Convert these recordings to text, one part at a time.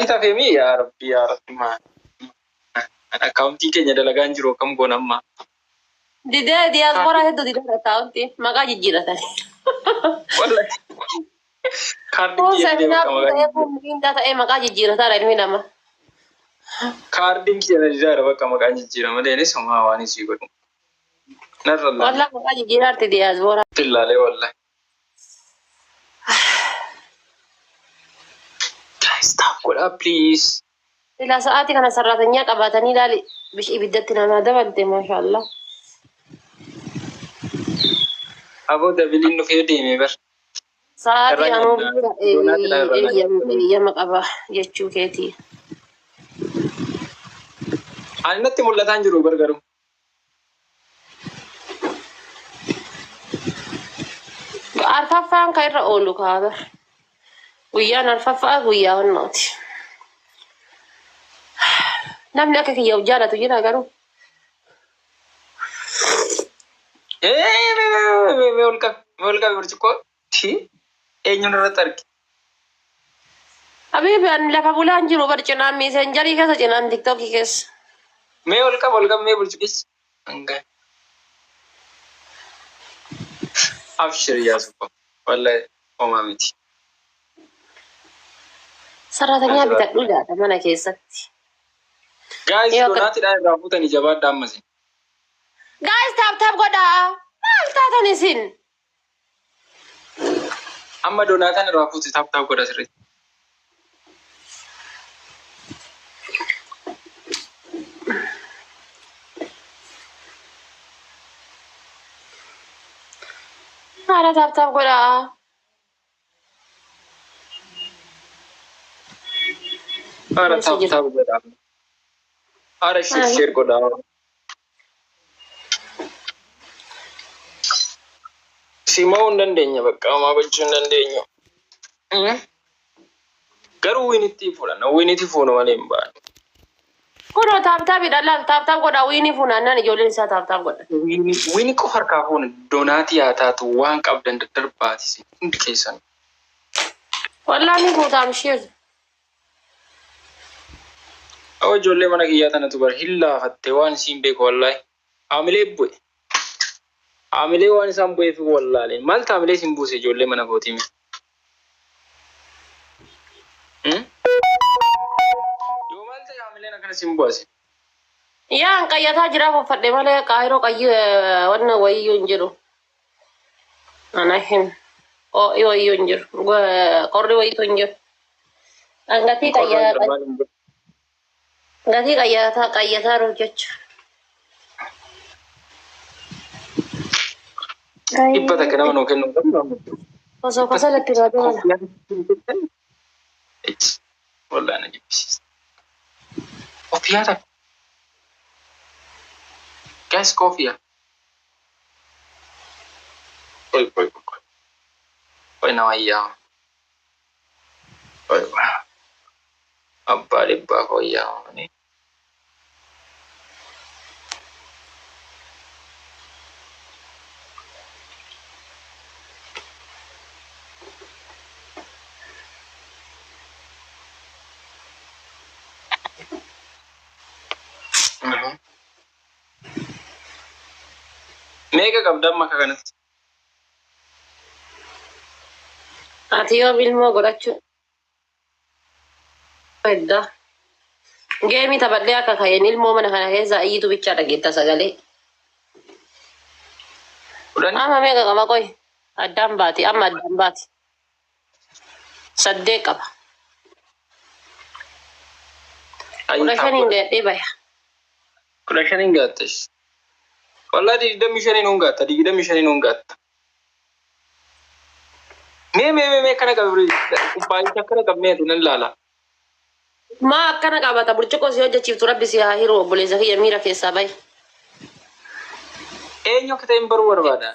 Tafeemi yaa Rabbi, yaa Rabbi, maal akkaawuntiin keenya dalagaa hin jiru, akkam goona amma? Didee diyaasporaa hedduu didee akkaawuntii maqaa jijjiiratan. Wallahi. Kaardiin Kun kiyya didee seminaar bakka maqaa ta'ee kun miindaa ta'ee maqaa jijjiirataadha ilmi namaa. Kaardiin kiyya na didaara, bakka maqaan jijjiira malee anis homaa waan isii godhu. Narra laale. Wallah maqaa jijjiiraarti diyaasporaa. Laalee wallahi. Guys, stop godhaa, please. Silaa sa'aatii kana sarraatanyaa qabaatanii ilaali bish ibiddatti namaa dabalte, maashaallah. Aboo, dabiliin dhufee deeme bar. Sa'aatii Irra anuu nyaannaa. bira Doonaatidha irra nyaannaa. eeyyama qaba jechuu keetii. Ani natti mul'ataa hin jiru bar garuu. Arfaffaan kan irra oolu kaaba. Guyyaan arfaffaa guyyaa honnooti. Namni akka kiyya of jaalatu jira garuu. Mee mee ol qabi, mee ol qabi burcuqqoo. Ti eenyuun irratti arge? Habiibi, ani lafa bulaan jiru bar, cinaan Messengerii keessa, cinaan TikTokii keessa. Mee ol qabi, ol qabi mee burcuqqicha. Hanga. Abshir yaa supha. Wallahi homaa miti. Saraatanyaa bitadhu jaadha mana keessatti. Guys, Yoo akka doonaatidha irraa fuutanii jabaadha ammas. Guys, tap tap godhaa. Maal taatan isin? Amma doonaataan irraa fuuti, tap tap godha sirriitti. Haala tap tap godhaa. Ara Keessa tap jira. tap godha. Ara share share godha. Sima'uu hin dandeenya, bakka homaa gochuu hin dandeenyu. Garuu winitti fudhanna. Winitti fuunu malee hin baanu. Kunoo tap tapidha laal, tap tap godhaa, winii funaannaan ijoolleen isaa tap tap godha. Wini qofa harkaa fuunu, doonaatii haa taatu, waan qabdan daddarbaatis hundi keessan. Wallaa ni fuutaam shir. Awwa, ijoollee mana kiyyaa tanatu bar hin laafatte, waan isiin beeku wallaahi. Haamilee bu'e. Haamilee waan isaan bu'eef wallaale. Maaltu haamilee isin buuse, ijoollee mana kootii mee? Hmm? Yoo maal ta'e haamileen akkana isin bu'ase? Yaa an qayyataa jiraaf uffadhe malee qaayiroo qayyi wanna wayiyyuu hin jiru. Ana hin ho'i wayiyyuu hin jiru. Qorri wayiitu hin jiru. An gatii Qorra qayyaa jira maal hin jiru. Gatii qayyataa qayyataa jiruuf jecha. 100 nama nuu kennu hin qabnu. Osoo kasalatti naa dabala. Wallahi na jibbisiisa. Koffiyyaa takka. Guys, koffiyyaa. Qoy, qoy, qoy. Qoy, nama iyyaa. Qoy, qoy. Abbaa dhibbaa fooyya'aa. Meeqa qabda amma akka kanatti? Ati yoom ilmoo godhachuu hedda? Geemii taphadhee akka ka'een ilmoo mana kana keessaa iyyitu bichaa dhageetta sagalee. 10. Amma meeqa qaba, qoy? Addaan baati, amma addaan baati. Saddeet qaba. 15n gahee baya. 15n gaattes. Wallaahi 25n hun gaatta, 25n hun gaatta. Mee mee mee mee, akkana qabi, kubbaayicha akkana qabnee ati nan laala. Maa akkana qabata? Burcuqqoo si hojjechiiftu rabbi si haa hiru, obboleessa kiyya, miira keessaa bahi. Eenyu akka ta'e hin baruu barbaada.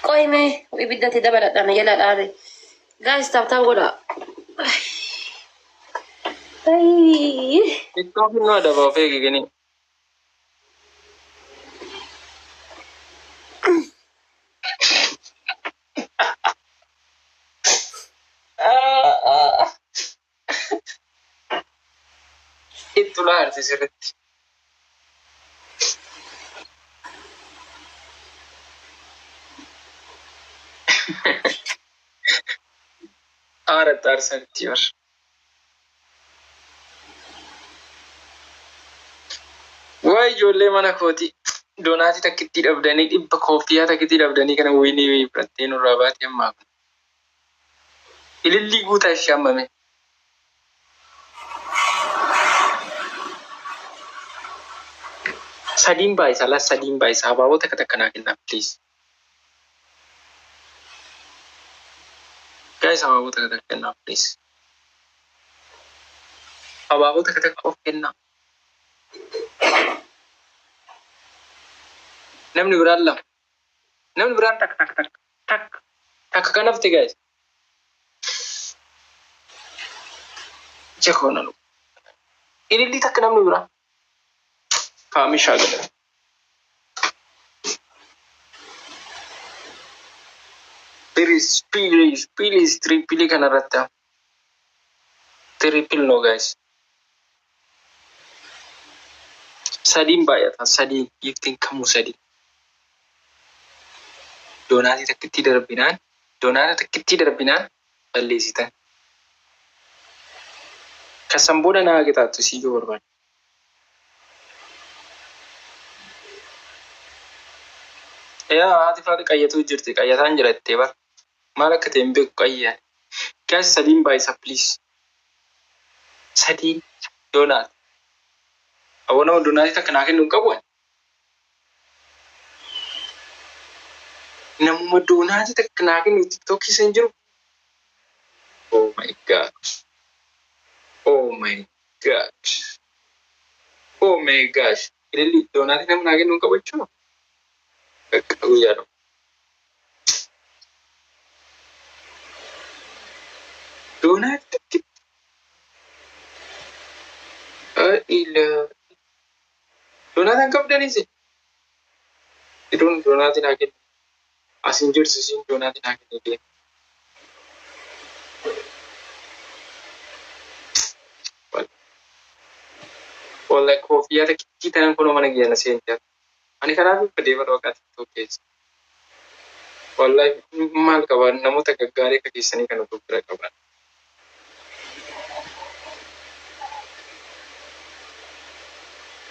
Qoy, mee ibiddatti dabaladhaan jala dhaabe. Guys, tap tap godha. Ayii. TikTokin nu adaba, of eegi gini. Sulaa aarti sirriitti. Aaratti aarsanitti bar. Waa ijoollee mana kooti doonaatii takkittii dhabdanii dhibba koofiyyaa takkittii dhabdanii kana wayinii fudhattee nurraa baatee ammaa kun. Ilillii guutaa ishee hammame. Sadiin baay'isaa laa sadiin baay'isaa abaaboo takka takka naa kennaa please. Guys, abaaboo takka takka kennaa please. Abaaboo takka takka of kennaa. Namni biraan lama. Namni biraan takka takka takka takka takka kan hafte guys. Ija koo na dhugu. Ilillii takka namni biraa. Kaamishaa godha. Please, please, please, triple kanarratti hafu. Triple no guys. Sadiin baay'ata. Sadiin giftiin kamuu sadii. Doonaatii takkittii darbinaan, doonaatii takkittii darbinaan balleessitan. Kasan booda naa qixaattu sii yoo barbaade. Yaa haati faati qayyatuu jirti. Qayyataan jira jettee bara. Maal akka ta'e hin beeku qayyaan. Guys, sadiin baay'isa please. Sadiin doonaat. Awwa nama doonaatii takka naa kennuu hin qabu ani. Namuma doonaatii takka naa kennu TikTok keessa hin jiru. Oh my God. Oh my God. Oh my gosh. Ililli doonaatii nama naa kennuu hin qabu jechuudha. Bakka guyyaadha. Doonaatii takkitti. Ila. Doonaatii hin qabdanis. Iddoon doonaatii naa kennu. As hin jirtu isiin doonaatii naa kennu deema. Wallahi koofiyyaa takkittii tanan kunoo mana kiyya na seente. Ani kanaaf badee bara waqaa TikTok keessa. Wallahi maal qaba namoota gaggaarii akka keessanii kana utuu bira qaban.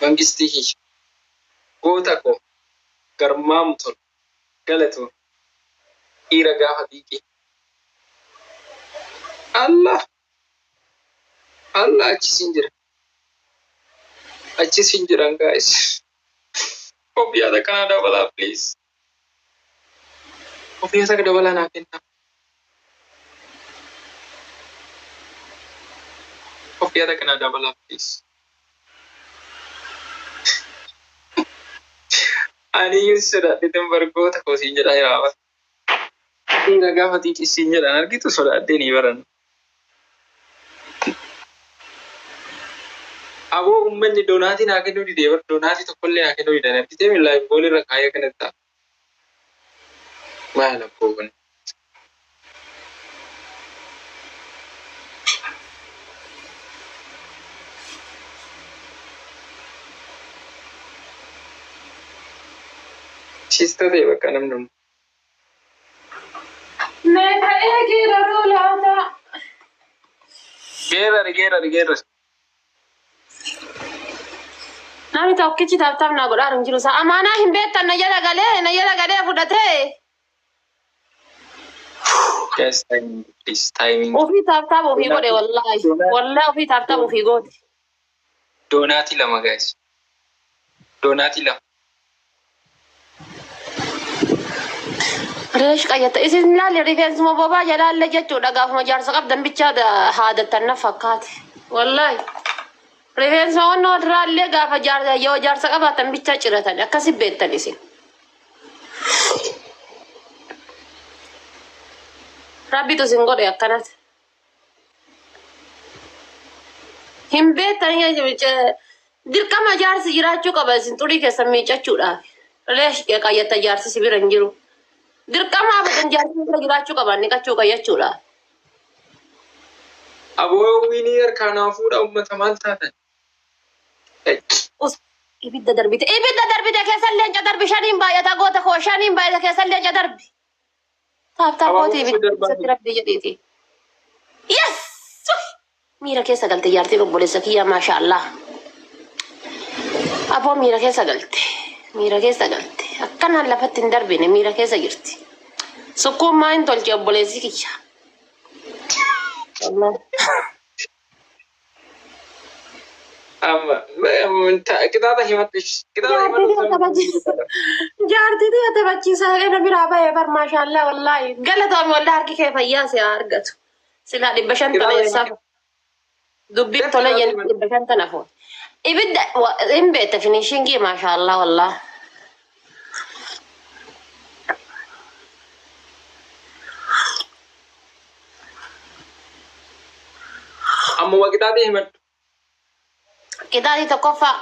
Mangistii kiyya. Goota koo garmaamu tolu galatoon dhiira gaafa xiiqii. Allah Allah achi jira. Achi sin jiran guys. Koffiyyaa takka dabalaa please. Koffiyyaa takka dabalaa naa kennaa. Koffiyyaa takka naa dabalaa please. Ani iyyuu sodaadheetan bargoota koo siin jedhaa jira. Dhiira gaafa xiiqii siin jedhan argitu sodaadhee ni baran. Aboo uummanni doonaatii naa kennuu didee bar doonaatii tokkollee naa kennuu didan argitee miillaa goolii irra kaayee kana ta'a. Maal abboo kun? Siista ta'e bakka namni hundi. Mee ta'ee geeraruu laata? Geerari geerari geerari. Namni tokkichi tap tap naa godhaa hin jiru. Sa amaanaa hin beektan na jala galee na jala galee fudhatee. Guys, timing please, timing. Ofii tap tap ofii godhe wallaahi. Wallaahi ofii tap tap ofii gooti. Doonaatii lama guys. Doonaatii lama. Reesh qayyata isin laalle rifeensuma bobaa jalaalle jechuudha gaafuma jaarsa qabdan bichaa haadattan na fakkaate. Wallaahi. Rifeensuma wanna walirraallee gaafa jaarsa yoo jaarsa qabaatan bichaa ciratan akkasi beektan isin. Rabbitu isin godhe akkanatti. Hin beektan dirqama jaarsi jiraachuu qaba isin xurii keessan miiccachuudhaaf. Reesh qayyata jaarsi si bira hin jiru. Dirqama abadan jaarsi bira jiraachuu qaba niqachuu qayyachuudhaaf. Aboo wiinii harkaa naa fuudha uummata maal taatan? Us ibidda darbite. Ibidda darbite keessan leenca darbi shaniin baay'ata goota koo shaniin baay'ata keessan leenca darbi. Tap tap Abaaboo gooti ibidda darbaa keessatti rabbi jedhiiti. Yes! Miira keessa galte jaartiin obboleessa kiyyaa maasha Allah. Aboo miira keessa galte. Miira keessa galte. Akkanaan lafatti hin darbine miira keessa jirti. Sukkuummaa hin tolche obboleessi kiyya. Wallahi. Amma qixaaxa himadhu. Qixaaxa himadhu. Jaartiitu taphachiisaa jedhee biraa bahee bar maashaallah wallaahi. Galatoomi wallahi harki kee fayyaa si haa argatu. Silaa 500 tana eessaaf dubbiin tola jenna 500 tana fuun. Ibidda hin beekte finishingii maashaallah wallahi. Ammuma qixaaxa himadhu. Qixaaxii tokkoffaa.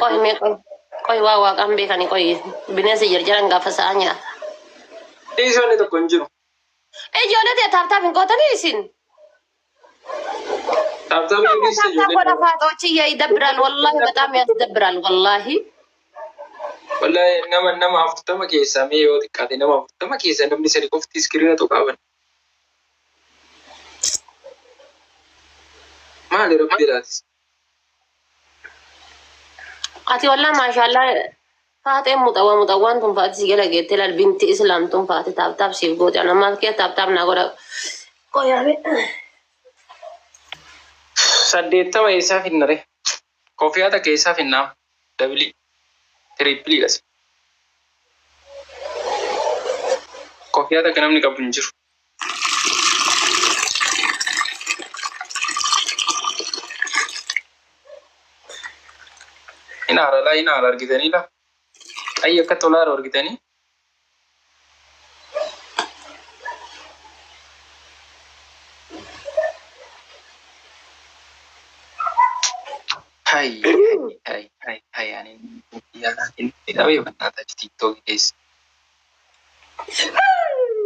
Qoy mee qoy. Qoy waa waaqaan beekani qoy bineensi jarjaran gaafa sa'a nyaata. Dhiisonni tokko hin jiru. Ijoollee ta'e tap tap hin gootanii isin. Tap tap dhiiste Tap tap ijoollee. godha faaxoochiyya ይደብራል ወላሂ በጣም ያስደብራል ወላሂ። Wallahi nama 40 keessaa mee yoo xiqqaate nama 40 keessaa namni sadi qofti iskiriina tuqaaban. Maali rabbi laatis? Ati wallah maashaallah faaxeen muxawwa muxawwaan tun faati si jala geette laal binti islaam tun faati tap tap siif goote ana maal kee tap tap naa godha. Qoyaame. 80 eessaa finnare? Kofiyaa takka eessaa finnaa? Double tripleiidhas. Kofiyaa takka namni qabu hin jiru. Hin haara laa hin haara argitanii laa. Ayyi akka tolaa argitanii. Hai hai hai hai ani inni dhabee bannaata TikTok keessa.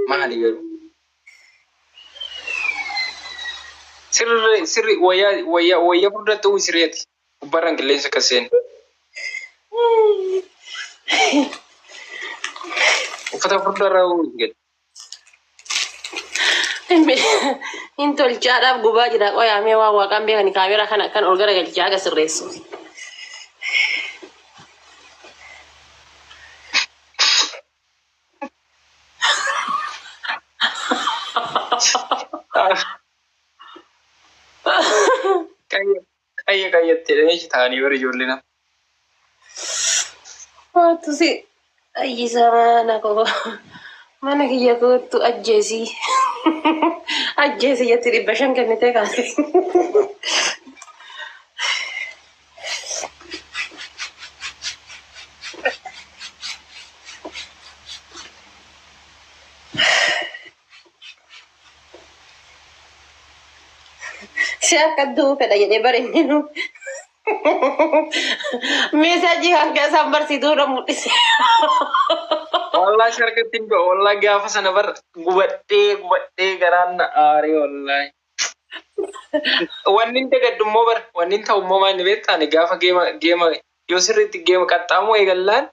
Maali garuu? Sirri sirri wayyaa wayyaa wayyaa furdatti uwwi sirreeti. Gubbaarraan qilleensa akka seenu. Uffata furdaarraa uwwi gadi. Hin tolchaadhaaf gubaa jira qoyaamee waa waaqaan beekani kaameraa kana akkan ol garagalchaa aga sirreessu. Qayya qayya qayyatti jedhanii taa'anii bara ijoollee nama. Waatu si ayyisaa mana koo mana kiyya kootu ajjeesii ajjeesii jetti 500 kennitee kaase. Si akka du'u fedha jedhee bara inni nu. Meesaajii kan keessaan barsiisuudha mul'ise. Wallahi si harkatti hin du'a. Wallahi gaafa sana bar gubadhee gubadhee garaan na aaree wallahi. Wanni hin dagaddu immoo bar wanni hin ta'u immoo maal beektaa gaafa geema geema yoo sirriitti geema qaxxaamuu eegallaan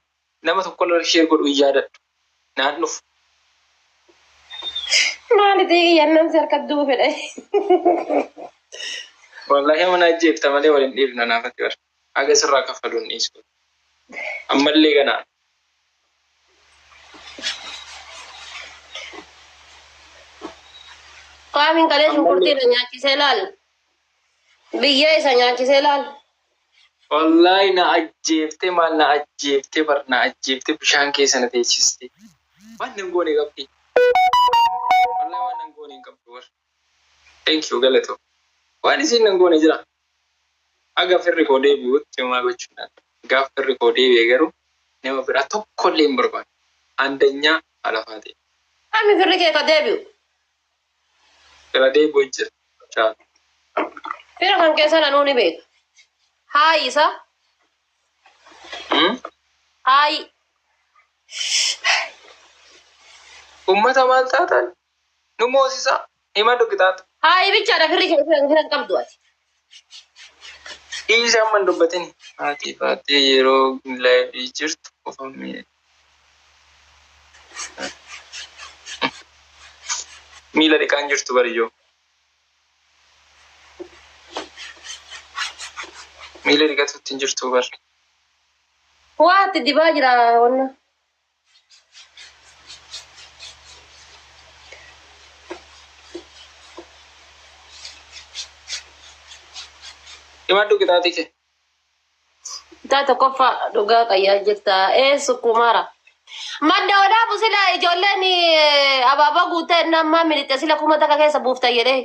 nama tokko lola ishee godhu hin yaadadhu. Naan dhufu. Maali ta'e yannaan si harka du'u fedha. Wallahi mana ajjeefta malee waliin dhiifna naafatti bar. Haga sirraa kaffaluun dhiisu. Ammallee ganaa. Qaamiin kalee shunkurtii na nyaachisee laal. Biyya isa nyaachisee laal. Wallahi na ajjeeftee maal na ajjeeftee bar na ajjeeftee bishaan keessa na teessiste. Waan nan goone qabdi. Wallahi waan nan goone hin qabdu bar. Thank you galatoo. Waan isin nan goone jira. Haga firri koo deebi'utti homaa gochuu hin danda'u. Gaafa firri koo deebi'e garuu nama biraa tokkollee hin barbaadu. Andanyaa alafaa ta'e. Qaami firri kee ka deebi'u. Fira deebi'u jira. Ciao. Fira kan keessa nanuu ni beeka. Haayi isa. Haayi. Uummata maal taatan? Nu moosisa. Himadhu qixaaxa. Haayi bichaadha firri kee fira hin qabdu ati. Dhiisa amma hin dubbatini. Haati baatee yeroo live jirtu qofa miila dhiqaan jirtu bariyyoo. Miila dhiqatutti hin jirtu bar. Waa itti dibaa jira wanna. Himadhu qixaaxii kee. Taa tokkoffaa dhugaa qayyaa jirta. Ee sukkumaara. Madda odaabu sila ijoolleen abaaboo guutee nammaa milixe sila 1000 keessa buuftan jedhee.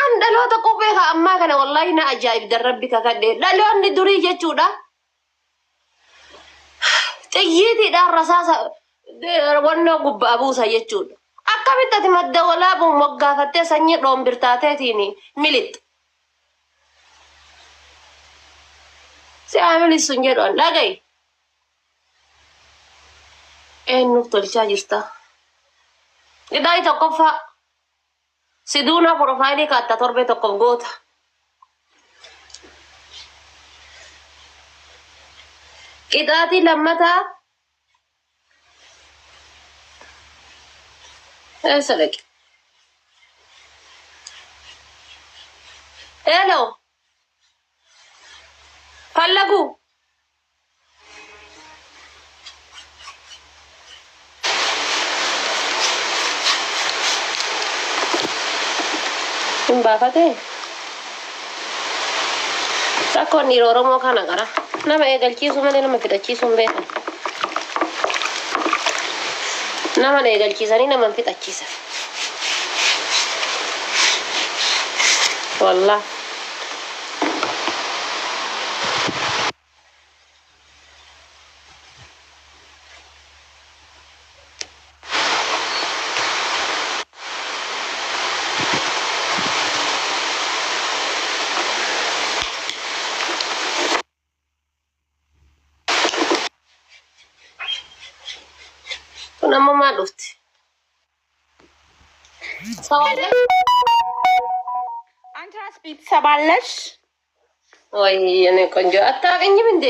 An dhaloota qubee ka ammaa kana wallaahi na ajaa'ib darrabbi kakadhe. Dhaloonni durii jechuudha. Xiyyiitiidhaan rasaasa wannoo gubbaa buusa jechuudha. Akkamitti ati madda walaabuun moggaafattee sanyii dhoombirtaateetiin milixxe? Si haa sun jedhu an dhaga'i. Eenyuuf tolchaa jirta? Qixaayi tokkoffaa. Si duuna profile kaatta torbee tokkoof goota. Qixaatii lammataa. Eessa dhaqe? Hello. Fallagu. Hin baafatee? Rakkoon dhiira Oromoo kana qara. Nama eegalchiisuu malee nama fixachiisuu hin beekan. Nama eegalchiisanii nama hin fixachiisan. Wallah. Kun ammoo maal dhufti? Sawaalee? አንቺ ራስ ቤተሰብ አለሽ? ወይ የኔ ቆንጆ አታውቅኝም እንዴ?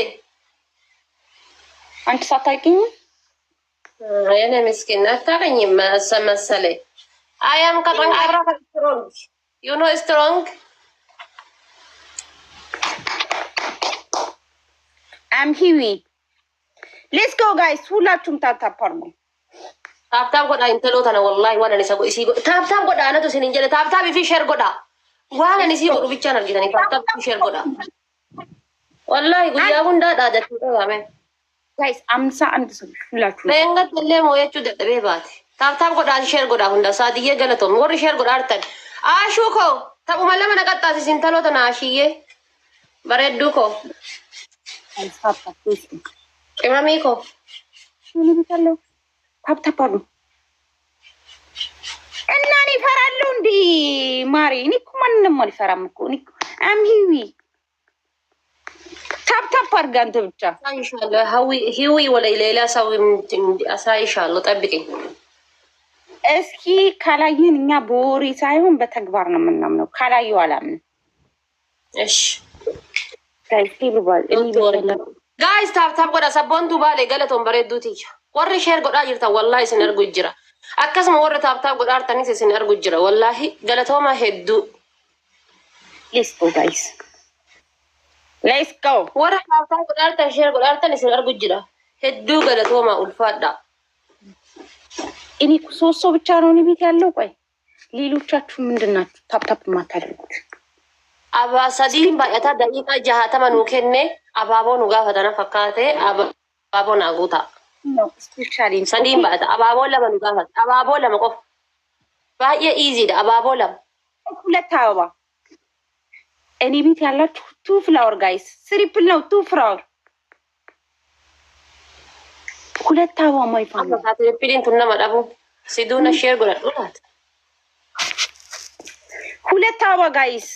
አንቺ ሳታውቂኝ? የኔ ምስኪን አታውቅኝም መሰለኝ። I am ከጠንካራ strong, you know, strong. I'm ሂዊ። Let's go guys፣ ሁላችሁም tap tap አድርጉ። Tap tap godhaa intaloo tana. Wallaahi waan ani isa isii godhu tap tap godhaa anatu isin hin jedhe. Tap tap fi share godhaa. Waan ani isii godhu bichaan argitanii tap tap fi share godhaa. Wallaahi guyyaa hundaa dhaadachuu qabame. Guys, 51 ሰው ሁላችሁም። Leenga illee moo'achuu dadhabee baate. Tap tap godhaa, share godhaa hunda. Saadiyyee galatoom warri share godhaa artan. Aashuu koo taphuma lama naqaxxaasis intaloo tana. Ashiyyee bareedduu koo. Guys, tap tap, let's go. Qimamii koo. ምን ብታለው tap tap አድርጉ እና እኔ እፈራለሁ እንዴ ማሬ? እኔ እኮ ማንንም አልፈራም እኮ። እኔ እኮ I'm ሂዊ። Tap tap አድርግ አንተ ብቻ። አሳይሻለሁ። ሂዊ ወለ ሌላ ሰው አሳይሻለሁ። ጠብቂኝ። እስኪ ካላየን እኛ በወሬ ሳይሆን በተግባር ነው የምናምነው። ካላየው አላምንም። እሺ። Guys, Guys, tap tap godha. Sabboontuu baalee galatoon bareedduu tiyya. Warri share godhaa jirtan wallaahi isin argu jira. Akkasuma warri tap tap godhaa jirtanis isin argu jira. Wallaahi galatooma hedduu. Let's go guys, let's go. Warra tap tap godhaa jirtan, share godhaa jirtan isin argu jira. Hedduu galatooma, ulfaadha. እኔ እኮ ሶስት ሰው ብቻ ነው እኔ ቤት ያለው። ቆይ ሌሎቻችሁ ምንድን ናችሁ tap tap የማታደርጉት? Abaa sadiin baay'ataa daqiiqaa 60 nuu kenne. Abaaboo nu gaafatana fakkaate, abaaboo naa guutaa. Specially Sadiin baay'ata, abaaboo lama nu gaafata, abaaboo lama qofa. Baay'ee easy dha, abaaboo lama. ሁለት አበባ እኔ ቤት ያላችሁ two flower guys፣ triple ነው፣ two flower፣ ሁለት አበባ my family. Amma triple iin tun nama dhabu. Siduuna share godhadhu laata. ሁለት አበባ guys.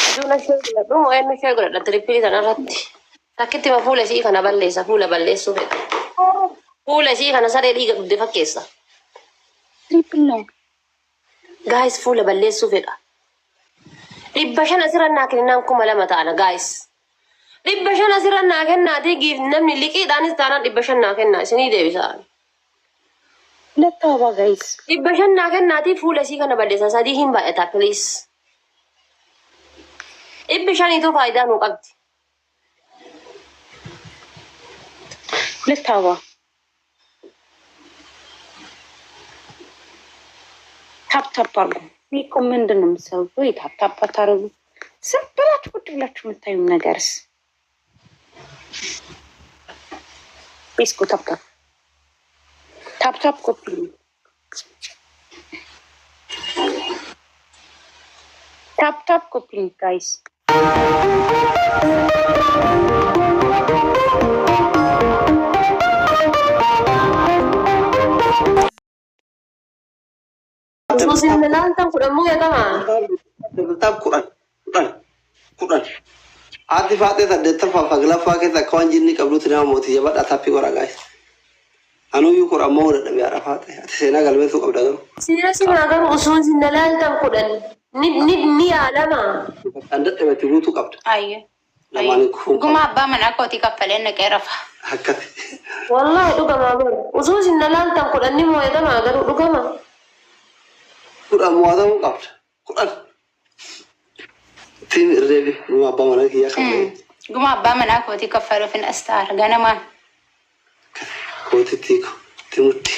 Siduuna share godhadhu moo eenyu share godhadha triple tanarratti? Takkitti ma fuula isii kana balleessa, fuula balleessuu fedha. Fuula isii kana saree dhiiga dhugde fakkeessa. Triple ነው። Guys, fuula balleessuu fedha. 500 asirra naa kennaan 2000 ta'ana, guys. 500 asirra naa kennaatii giif namni liqiidhaanis taanaan 500 naa kennaa, isinii deebisa. ሁለት አበባ guys። 500 naa kennaatii fuula isii kana balleessa, sadii hin baay'ata, please. 500tu faayidaa nuu qabdi. ሁለት አበባ፣ tap tap አድርጉ። እኔ እኮ ምንድን ነው የምትሰሩት? ወይ tap tap አታደርጉ? ዝም ብላችሁ ቁጭ ብላችሁ የምታዩ ነገርስ? ቤስኮ tap tap tap tap copy tap tap copy guys። Suusin laaltan 10 mo'atama. Dabalataa 10, 10, 10. Haati faaxee saddeettaffaa saglaffaa keessa akka waan jinni qabduutti nama mootii jabadhaa taappii godhaa, guys. Anuyyuu 10 moo dadhabee haadha faaxee. Ati seenaa galmeessuu qabda garuu. Siira simaa garuu osoo isin laaltan 10 ni yaalama. Kan dadhabetti guutuu qabda. Ayyo. Lamaan kufuun Guma abbaa manaa kootii kaffalee naqee rafa. Akkasi. Wallahi dhugamaa bara. Osoo isin laaltan 10 ni mo'atama garuu dhugama. 10 mo'atamuu qabda. 10. Ittiin irreebi guma abbaa manaa kiyyaa kaffalee. Guma abbaa manaa kootii kaffaluuf hin astaara ganamaan. Kootitti itti mutti.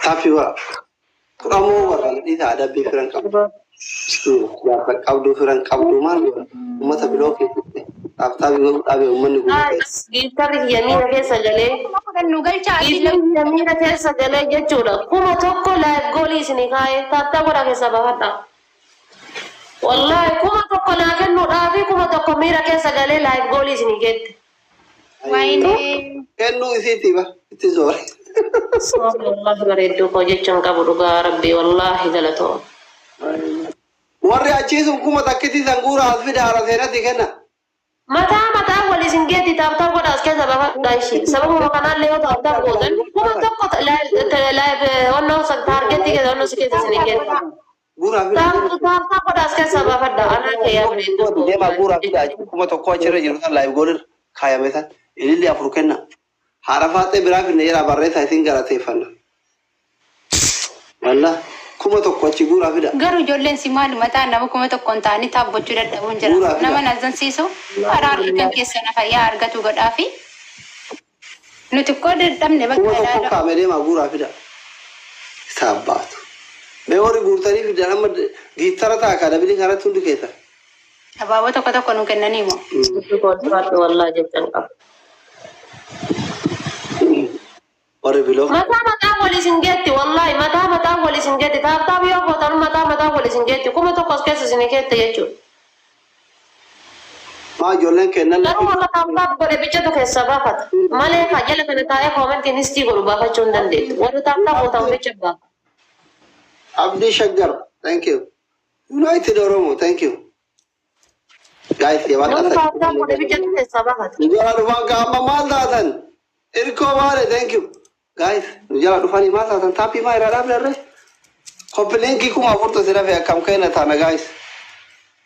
Taappii godha. 10 moo warra dhiisa adabbii firan qabdu. Jaarsa qabduu firan qabdu maal godha? Uummata biloo keessatti taappii godhuu dhaabee uummanni guutuu. Guys, giiftarri kiyya miira keessa galee. 10,000 nu galchaa asii. Giiftarri kiyya miira keessa galee jechuudha. 1000 live goalii isinii kaa'ee tap tap godhaa keessaa baafadha. Wallahi 1000 naa kennuudhaafi 1000 miira keessa galee live goalii isinii kette. Wayinee. Kennuu isiitii ba itti zoore. Wallahi bareedduu koo jechuun qabu, dhugaa rabbii, wallahi galatoo. Warri achii sun kuma takkitti san guura as fida haara seenatti kenna. Mataa mataa wal isin geetti, tap tap godhaa as keessa baafadha ishii. Sababuma kanaallee yoo tap tap gootan 1000 live onnoo targetii keessa onnoo si keessa isinii kenna. Guuraa fida. Tap tap godhaa as keessa baafadha. Anaa kee yaa bareedduu koo. Deemaa guuraa fida 1000 achirra jiru san live goalirra kaayame san ililli afur kenna. Haara faaxee biraa finne jedhaa barreessaa isin galateeffanna. Wallah 1000 achi guuraa fida. Garuu ijoolleen si maal mataa nama 1000 ta'anii taabbachuu dadhabuun jira. Guuraa fida. Nama nazansiisu karaa kan keessa na fayyaa argatu godhaa fi nuti koo dadhabne Kuma bakka tokko ilaala. kaame deemaa guuraa fida. Isaaf baatu. Mee warri guurtanii fidan amma giittara ta'a ka dabilii kanatti hundi keessa. Abaaboo tokko tokko nu kennanii moo? Wallahi jechan qabu. Warri biloo. Mataa mataa wal isin geetti, wallahi mataa mataa wal isin geetti, tap tap yoo gootan mataa mataa wal isin geetti, 1000 as keessa isin keette jechuudha. Maa ijoolleen kennan. Garuu warra tap tap godhe bichatu keessaa baafata. Malee ka jala kana taa'ee commentiin histii godhu baafachuu hin dandeettu. Warri tap tap gootan bicha baafa. Abdii Shaggar, thank you. United Oromo, thank you. Guys, Warri jabaadhaa. tap tap godhe bichatu keessaa baafata. Nu jala dhufan ka amma maal taatan? Irkoo maale, thank you. Guys, nu jala dhufanii maal taatan? Taappii maa irraa dhaabdarre? Copy linkii 4000 si rafe akkam kenna taana, guys.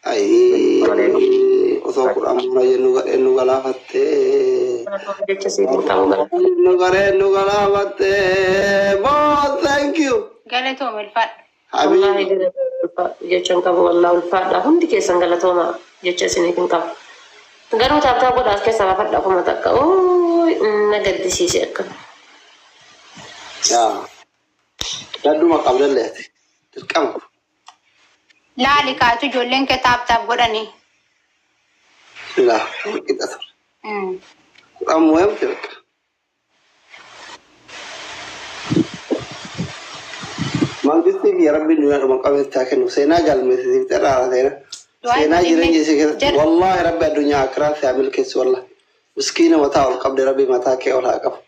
Ayii, osoo 10 mura jennu gadheen nu galaafattee. Jecha siif hin qabu gara. Nu gadheen nu galaafattee. Boo, thank you. Galatoom ulfaadha. Wallahi Habibi. jecha hin qabu, wallahi ulfaadha. Hundi keessan galatooma, jecha isiniif hin qabu. Garuu tap tap godhaa as keessaa baafadha 1000. Ooy, na gaddisiise akka. Yaa. Gadduma qabdallee ati. Dirqama. Laali kaatu ijoolleen kee tap tap godhanii. Laa, qixa ture. 10 mo'amte bakka. Mangistii fi rabbiin dunyaa dhuma qabeetti haa kennu. Seenaa galmeessisiif xirraara seenaa. Du'aa Seenaa godhi jireenya isii keessatti jedhu. Wallaahi rabbi addunyaa akiraa si haa milkeessu wallah. Miskiina mataa ol qabde rabbi mataa kee ol haa qabu.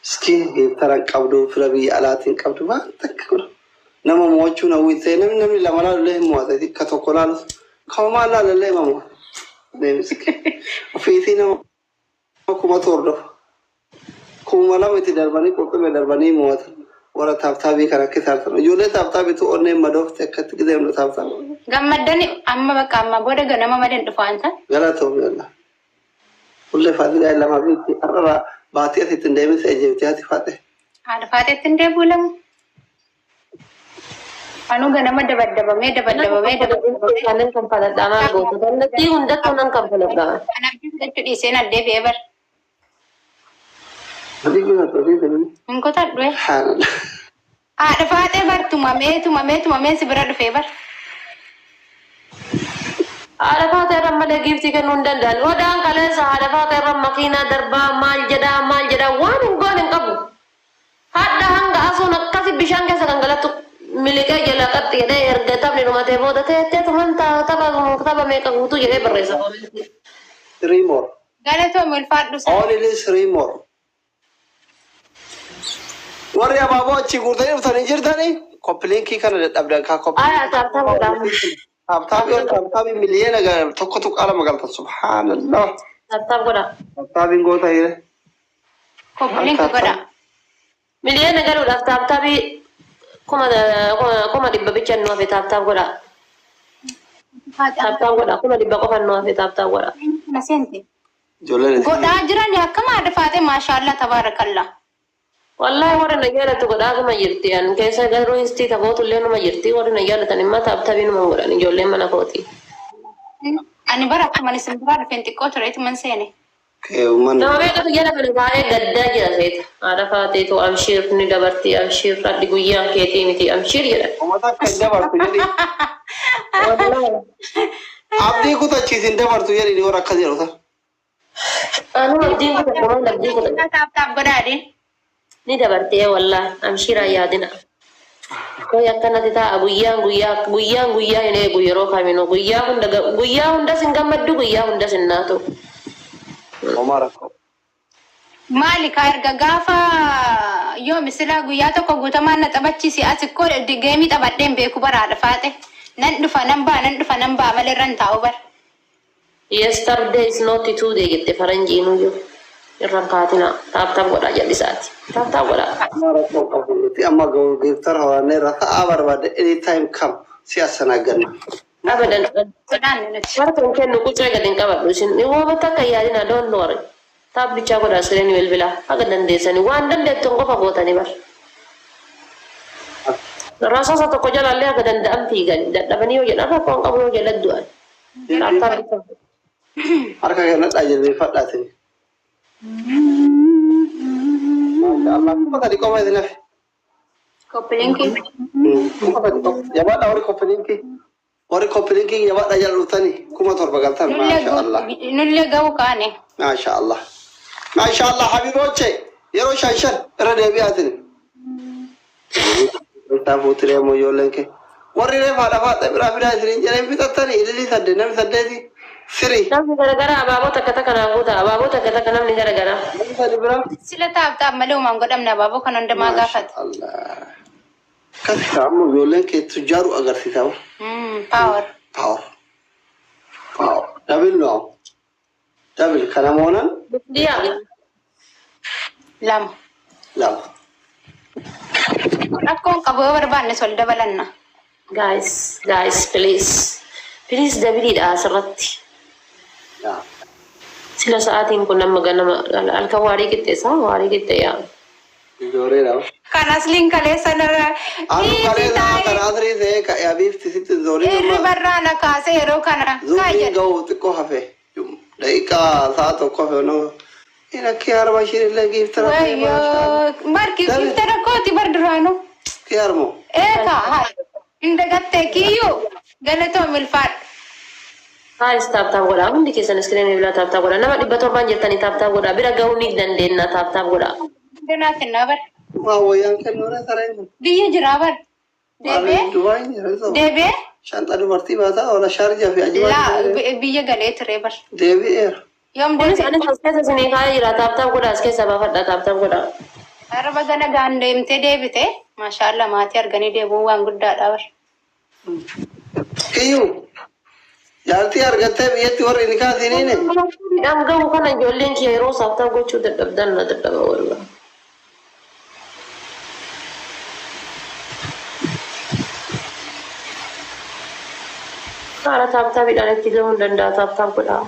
Miskiina geeftara hin qabdu, fira biyya alaatiin qabdu, waan takka godha. Nama mo'achuun hawwitee namni lama laalullee hin mo'ata. Ka tokko laalus ka homaa laalallee hima mo'ata. Nee miskiina. Ofiisii nama kumatu hordofa. 2000 itti darbanii qurxummee darbanii mo'atan. Warra tap tapii kan akka isaartan. Ijoollee tap tapiitu onneen madoofte akkatti gideemnu tap tap. Gammaddani amma bakka amma booda ganama malee hin dhufu anta. Galatoomii wallah. Ullee faasilaa lamaa fi itti har'arraa baatii asitti hin deemin se'e jeeftee haati faate. Haadha faateetti hin deebi'u lamu. Anuu ganama dabaddabamee dabaddabamee dabaddabamee. Kanan kan faladhaa maal goota? Kallattii hundattuu nan kan faladhaa. Kan abdii fudhachuu dhiiseen addeebi'ee bar. Adii kun adii kun. Hin kutadhu. Subhaanallah. Haadha faaxee bar tumamee tumamee tumamee si bira dhufee bar. Haadha faatee irra malee giiftii kennuu hin danda'an. Odaan kaleessa haadha faatee irra makiinaa darbaa maal jedhaa maal jedhaa waan hin goone hin qabu. Hadha hanga asuun akkasi bishaan keessa gangalattu miliqee jalaa qaxxi jedhee erga taphni dhumatee booda teettee tuman tapha tapha meeqa guutuu jedhee barreessa koomentii. Three more. Galatoomi ulfaadhu sana. Only three more. Warri abaaboo achii guurtanii dhuftanii jirtanii copy linkii kana dadhabdan kaa copy Aya tap tap godhaa. Tap tapii ol tap tapii miliyoona 1.2 galtan subhaanallah. Tap tap godhaa. Tap tapiin goota hire. Copy link godha. Miliyoona galuudhaaf tap tapii 100,000 bicha nu hafe tap tap godhaa. Tap tap godhaa 100,000 qofa nu hafe tap tap godhaa. Na seente. Ijoolleen isin. Godhaa jiran akkama haadha faaxee maashaallah tabaarakallah. Wallahi warri na jaalatu godhaatuma jirti. An keessa garuu histii taphootu illee numa jirti. Warri na jaalatan immoo tap tapii numa godhan ijoolleen mana kooti. Ani bara akkuma isin biraa dhufeen xiqqoo tureetu man seene. Kee uummanni. Nama meeqatu jala kana taa'ee gaddaa jira seeta. Haadha faateetu amshiir ni dabarti amshiir hadhi guyyaan keetii miti amshiir jedhan. Uummata akka hin dabartu jedhi. Wallahi. Abdii kutachiis hin dabartu jedhi warra akkas jedhu sana. Anu abdiin kutadhu maal abdii kutadhu. Tap tap godhaadhi. Ni dabartee wallahi amshiiraa yaadina. Koy akkanatti taa'a guyyaan guyyaa guyyaan guyyaa hin eegu yeroo kaminuu guyyaa hunda guyyaa hundas hin gammaddu guyyaa hundas hin naatu. Homaa rakkoo. Maali kaa erga gaafa yoo misilaa guyyaa tokko guutamaan na taphachiisi as ikkoo gameii taphadheen beeku bara haadha faaxe. Nan dhufa nan ba'a nan dhufa nan ba'a malee irra hin taa'u bara. Yesterday is not today jette faranjiinuyyuu. Irraan kaatina tap tap godhaa jallisaati. Tap tap godhaa. Homaa rakkoo qabu nuti amma gifter horanneerra sa'aa barbaadde anytime come si assanagganna. Abadan. Sodaanne nuti. Warra kan kennu qucee gadi hin qabadhu isin wooma takka yaadina don't worry. Tap bichaa godhaa sireen bilbilaa haga dandeessanii waan dandeettuun qofa gootanii bar. Rasaasa tokko jalallee haga danda'an fiigan dadhabanii yoo jedhan rakkoon qabu yoo jedhan du'an. Tap tap bichaa. Harka kennadhaa jilbeeffadhaatiin. Maasha Allah 3,000 qofa isin hafe. Copy linkii. 3,000 qofa. Jabaadhaa warri copy linkii. Warri copy linkii jabaadhaa jala dhuftanii 7,000 galtan maasha Allah. Nullee ga'uu kaane. Maasha Allah. Maasha Allah habiboche yeroo shan shan irra deebi'aatiin. Isaa fuutiree ammoo ijoolleen kee. Warri reef haadha faaxee biraa fidaa isiniin jedhee fixattanii ililii saddeet namni saddeeti firii. Namni garagaraa abaaboo takka takka naa guuta abaaboo takka takka namni garagaraa. Namni sadi biraa. Sila tap tap malee uumaan godhamne abaaboo kan hundumaa Maasha gaafate. Allah. Akkas ammoo ijoolleen kee tujjaaru agarsiisa. Power. Power. Power. Double no. Double kana moonan Diyaa. Lama. lama. Rakkoon qabu yoo barbaanne sol dabalanna. Guys, guys, please. Please doubleiidha asirratti. Yaa. Sila sa'aatiin kun amma ganama halkan waarii qixxeessa waarii qixxee yaa. Ijoolleedha. Kan asliin kaleessa narra. Anu kaleessa kan asrii ta'e ka abiifti sitti zooriin Irri barraa na kaase yeroo kana. Kaa Zuuriin jedhe. ga'u xiqqoo hafe. Daqiiqaa sa'a tokko hafe no. Ina kee harma ishiin illee giiftara ta'e maasha Wayyoo. Marki giftara kooti bar duraanuu. Kee harmoo. Eeka haa. Hin dagattee kiyyuu. Galatoo milfaadhu. Guys, tap tap godhaa hundi keessan screenii bilaa tap tap godhaa nama 700 jirtanii tap tap godhaa bira ga'uu ni dandeenya tap tap godhaa. Danaa kennaa bar. Waa wayyaan kennuure sareen kun. Biyya jiraa bar. Deebee. Dubaay jira. Deebee. Shanta dubartii baataa oola shaarjaa fi ajibaa. Laa biyya galee ture bar. Deebi'eera. Yoom Kunis deebi'e? anis as keessa isinii kaa'ee jira tap tap godhaa as keessa baafadhaa tap tap godhaa. Araba gana gaan deemtee deebite. Maashaallah maatii arganii deebi'uun waan guddaadha bar. Kiyyuu. Jaartii argattee biyyatti warri ni kaasiniine. Midhaan gahu kana ijoolleen kiyya yeroo tap tap gochuu dadhabdan na dadhaba wallah. Haala tap tapiidhaan itti gahuu hin danda'a, tap tap godhaa.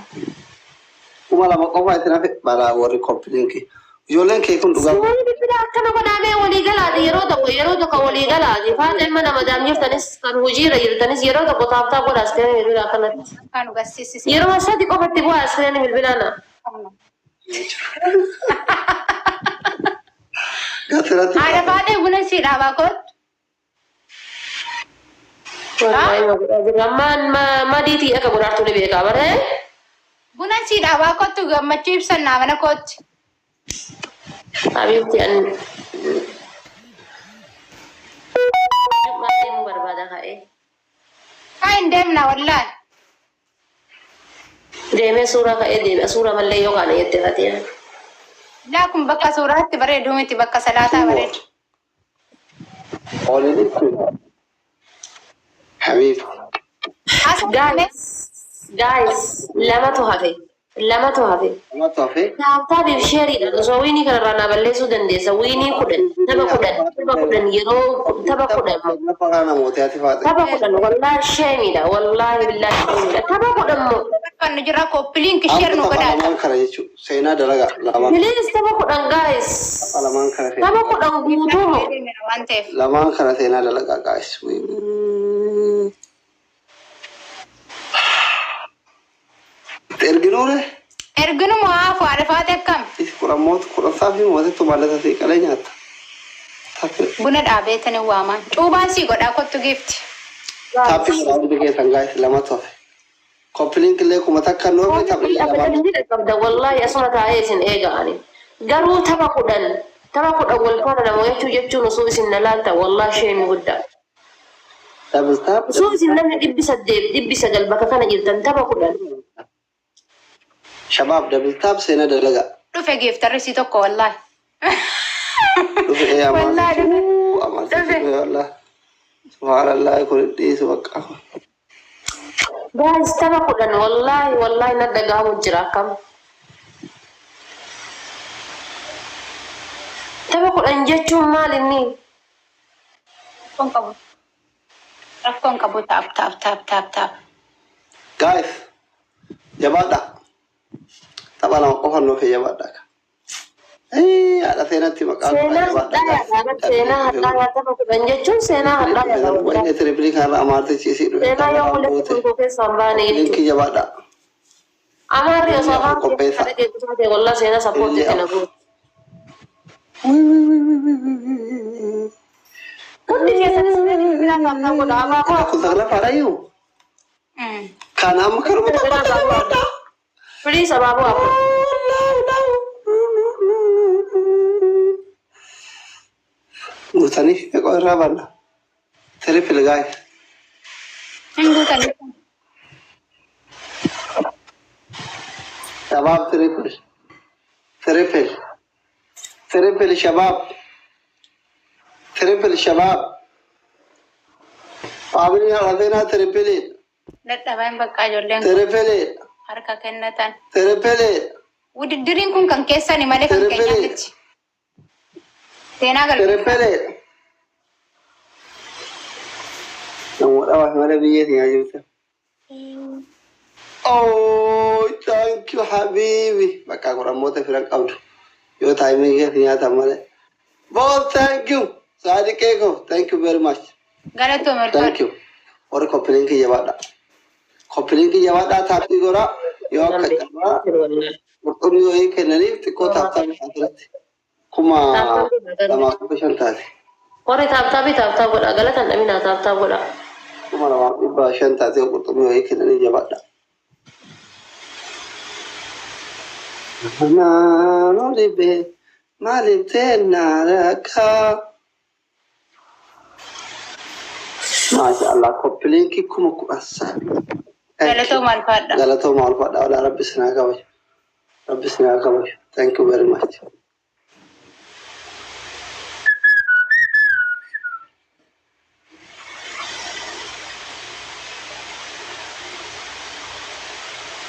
2000 qofa itti nafe balaa warri copy linkii. Ijoolleen kee kun dhugaa. Suurri bilbilaa akkana godhaamee walii galaati, yeroo tokko yeroo tokko walii galaati. Faaxeen mana madaam jirtanis, kan hojiirra jirtanis, yeroo tokko tap tap godhaa screen bilbilaa akkanatti. Kan agarsiisise. Yeroo 3 qofatti bu'aa screen bilbilaa na. Gasirratti. Haadha Faaxee, buna sii dhaabaa kootu. Wallaahi ma godhaa jirra. Ammaan madiitii akka godhaartu ni beekaa baree. Buna sii dhaabaa kootu, gammachuu ibsannaa mana kootti. Habiibti, an Jum'aa deemuu barbaada ka'ee. Haa, hin deemna wallaahi. Deemee suuraa ka'ee deebi'a. Suuraa mallee yoo kaane jette fatee. Laa, kun bakka suuraatti bareedu miti, bakka salaataa bareedu. Oliin Habiib. Guys, guys, lamatu hafe. Lamatu hafe. Lamatu hafe. Tap tapiif shareiidhaan osoo winii kanarraa naa balleessuu dandeessa. Winii 10, tapha 10, tapha 10, yeroo tapha 10. Lafa kana namoota ati Faaxee. Tapha 10, wallaahi shameiidha. Wallaahi billaahi shameiidha. Tapha 10 moo. Kan nu jira copy link share nu Amma tapha godhaa. lamaan kana jechuudha. Seenaa dalagaa lamaan. Please, tapha 10, guys. Tapha lamaan kana Tapha seenaa. 10 guutuu moo. Waan ta'eef. Lamaan kana seenaa dalagaa, guys. Erginuure. Erginuma haafu, haadha Faaxee akkam? Isi 10 mootu 10 saafi mootitu mallata sii qalee nyaatta. Buna dhaabeetani waamaan. Cuubaan sii godhaa kottu giifti. Taappii godhaa hundi keessan, guys, lamatu hafe. Copy link illee 1000 noofi taphni lamaan. Abadan ni qabda, wallaahi asuma taa'ee isin eega ani. Garuu tapha 10, tapha 10 wal faana nama jechuu jechuun osoo isin na laalta, wallaahi shameii guddaa. Double tap. Osoo isin namni 800, 900 bakka kana jirtan, tapha 10. Shabaab, double tap, seenaa dalagaa. Dhufe giiftarri sii tokko wallaahi. Dhufe ee. Wallaahi dhufe. Amaartichi Dhufe. dhufe wallaahi. Subhaanallah, kun dhiisu bakka. Guys, tapha 10, wallaahi wallaahi na dhagahamu jira akkam. Tapha 10 jechuun maal inni? Rakkoon qabu. Rakkoon qabu, tap tap tap tap tap. Guys, jabaadha. Tapha 2 qofa nuuf jabaadha. Haadha seenatti maqaan Seenaa hadhaayaadha. Seenaa hadhaayaa, tapha 10 jechuun seenaa hadhaayaadha. Wanni triple kanarra amaartichi isii dhufe. Seenaa yoo walitti tokko keessaa hin baane jechuudha. Linkii jabaadha. Amaarri osoo afaan Qopheessa. keessa dhageessu taate, wallaa seenaa supportii kana gootu. Hundi keessanis bilbilaa tap tap godha. Abaaboo. Kun saglaffaadha iyyuu. Kan amma kanuma taphata jabaadha. Please, abaaboo 4. Guutanii meeqa irraa banna? Triple, guys. Hin guutanii. Shabaab, triple. Triple. Triple, shabaab. Triple, shabaab. Family haadha seenaa triple. Dadhabaan bakka ijoolleen kun Triple. harka kennatan. Triple. Wudiddiriin kun kan keessani malee kan Triple. keenyaa miti. Seenaa galmeessa. Triple. Namoota dhabaaf malee biyyeetiin haa jirtu. Oh, thank you, habibi. Bakka godhammoota firan qabdu. Yoo timing keessa nyaatan malee. Boss, thank you. Saadiqee ko, thank you very much. Galatoome. Thank you. Warri copy linkii jabaadha. Copy linkii jabaadhaa, taappii godhaa. Yoo akka carraa qurxummii wayii kennaniif xiqqoo tap tapii asirratti 2500 taate. Warri tap tapii tap tap godha. Galatan dhabinaa, tap tap godha. 2500 taate qurxummii wayii kennanii, jabaadha. Naannoo dhibee maaliif teennaa rakkaa? Maasha Allah, copy linkii 13,000. Galatooma, alfaadha. Galatooma, alfaadha. Walaa rabbi sinaa kabaju. Rabbi sinaa kabaju. Thank you very much.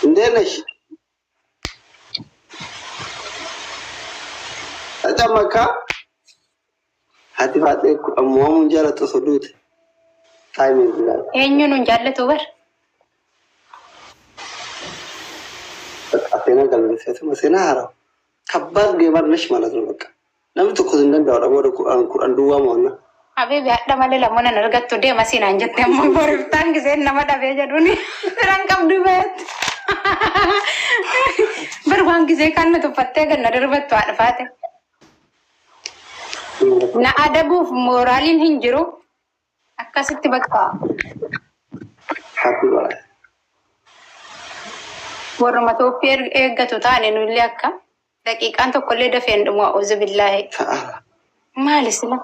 እንዴት ነሽ? ተጨመካ haati Faaxee mo'amuun jaalattu osoo duute. Timing guys. Eenyuun nun jaallatu bar? Seenaa galmeessee seenaa haaraa. Kabbaad gamer ነሽ ማለት ነው በቃ namni tokko hin danda'u booda kudhan kudhan duwwaa mo'anna. Habibi hadha malee lamoon an argattu deema siinaan jette ammoo boriftaan giseen nama dhabee jedhuuni firan qabdu beet. Bar waan gisee kan na tuffattee ganna darbattu haadha faate. Na adabuuf mooraaliin hin jiru. Akkasitti bakka Happy godha. Warruma Toophii eeggatu taane nullee akka daqiiqaan tokkollee dafee hin dhumu a'uuzu billaahi. Ta'a. Maali sila?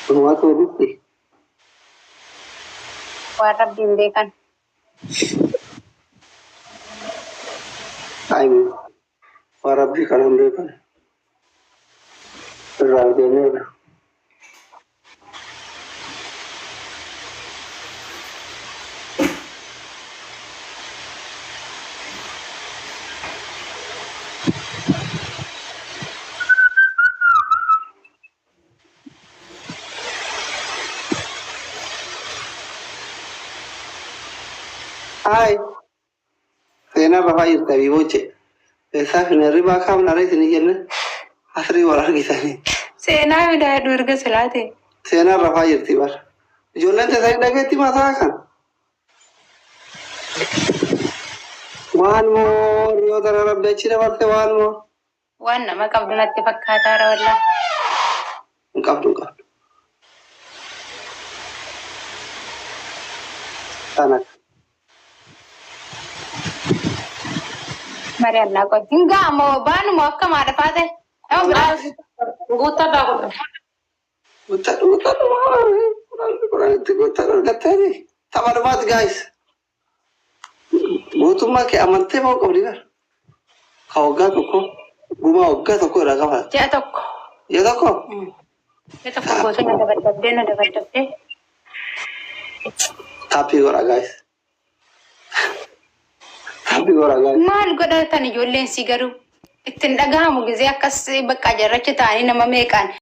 Dhumaatu walitti. Waan rabbiin beekan. Ayi waan rabbii kanaan beekan. Irraa deemeera. Ay seenaa rafaa jirti abiibooche. Eessaa fi hirribaa kaamna isin jenne asrii wal argitanii. Seenaa fidaa erga silaate. Seenaa rafaa jirti bara. Ijoolleen teessanii dhageetti mataa kan. Waan moo yoo tana rabbi achi dabarte waan moo. Waan nama qabdu natti fakkaataara wallaa. Hin qabdu hin qabdu. Kana. Mari'annaa qoy. Hin ga'amoo baanuma akka maadha faate. Nama biraa. Guuttadhaa godha. Guuttadhu guuttadhu kudhan kudhanitti guuttadhu argatteeni. Tapha dhumaati guys. Guutummaa kee amantee moo qabdi bara. Ka waggaa tokko gumaa waggaa tokko irraa qabaata. Ji'a tokko. Ji'a tokko. Ji'a tokko guutuu na dabaddabdee na dabaddabdee. Taappii godha guys. Taappii godha guys. Maal godhatan ijoolleen si garuu ittiin dhagahamu gisee akkas bakka jarrachi ta'anii nama meeqaan.